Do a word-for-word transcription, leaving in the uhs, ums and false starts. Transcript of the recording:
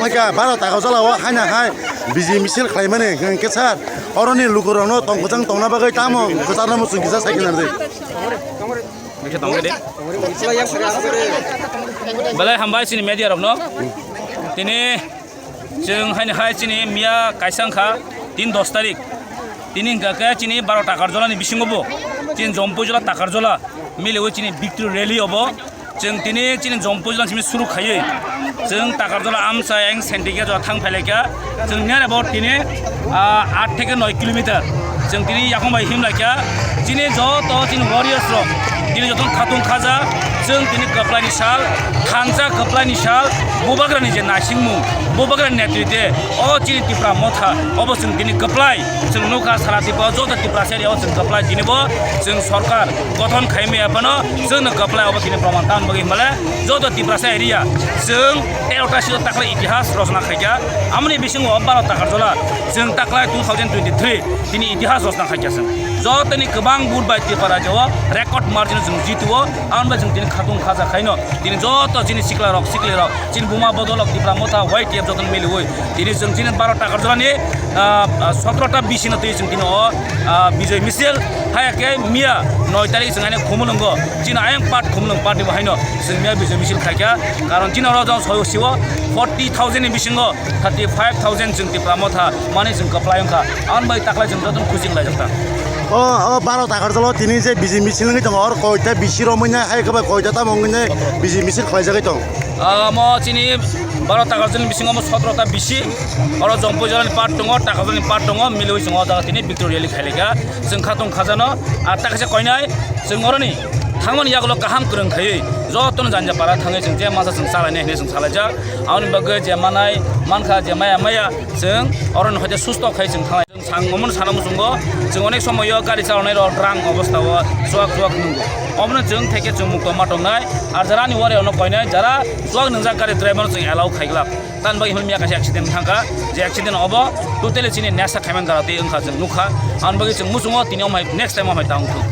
Kha baro Takarjala o haina hai B J P misil khlaimani hwnkhe sir, oroni lukurokno tong kwchang tongna bagwi tamo kwcharno muchung kisa sai khna rwdi. Belai hambai chini media rokno. Tini chwng haini hai chini miya kaisa wngkha tin dos tarik. Tini hwnkha khe chini baro Takarjala ni bisingo bo chini Jompuijala Takarjala miliwi chini victory rally obo. Chwng tini chini Jompuijala simi suru khaiwi chwng Takarjala amchai ang senti khe jora thang phailaikha. Chwng nere bo tini, ah, aat theke noi kilometer. Chwng tini yakung bai himlaikha. Chini joto chini warriors rok tini joto khatung khaja. Chwng tini kwplai ni sal, thansa kwplai ni sal, bubagra ni je naisingmung, bubagra ni netritwe o chini Tipra Motha obo chwng tini kwplai. Chwng nukha sara Tripura joto Tiprasa area o chwng kwplai tini bo chwng sorkar gothon khaimaya phano chwngno kwplai obo tini proman tamni bagwi himale joto Tiprasa area chwng tero ta silo taklai itihas rosna khaikha. Amoni bisingo baro Takarjala chwng taklai two thousand twenty-three tini itihas rosna khaikha chwng. Jotoni kwbang vote bai Tripura rajyo o record margin o chwng jituo, amoni bai chwng tini khatung khaja khaino tini joto chini sikla rok sikli rok chini buma bodol rok Tipra Motha Y T F jotono miliwi tini chwng chini baro Takarjala ni, ah, ah, sotro ta B C no twi chwng tini o, ah, Bijoy Misil haya khe miya noi tarik chwng haino Khumulwngo chini ayang part Khumulwng part ni bo haino chwng miya Bijoy Misil khaikha. Karon chini oro jang soyo siwo forty thousand ni bisingo thirty five thousand chwng Tipra Motha mani chwng kwplai wngkha. Amoni bai taklai chwng jotono khusi wnglaijak ta. O, o baro Takarjala o tini je B J P misil wngwi tongo, oro koita B C romwi nai, hai khe bai koita tamo wngwi nai B J P misil khlaijagwi tong. Amo chini baro Takarjala ni bisingo omo sotro ta B C, oro Jompuijala ni part tongo, Takarjala ni part tongo, miliwi chwng o jaga tini victory rally khailaikha. Chwng khatung khajano, ah, ta kaisa koinai, chwng oroni thangmani yagulo kaham kwrwng khaiwi, jotono janja para thangwi chwng je masa chwng chalainai hinwi chwng salaijak. Aboni bagwi je manai mankha, je maya maya, chwng oroni hoite susto khai chwng thanglai. Chwng sang omono sana muchungo, chwng onek somoyo gari chalonai rok drang obostha o chuak chuak nungo. Omono chwng theke chwng mukto ma tongnai, ar jara ani wari ono koinai, jara chuak nungjak gari driver no chwng allow khaiglak. Tan bagwi hwnwi miya kaisa accident thangkha, je accident obo totally chini nesa khaiman gara twi wngkha chwng nukha. Aboni bagwi chwng muchungo tini omhai next time omhai ta wngthung.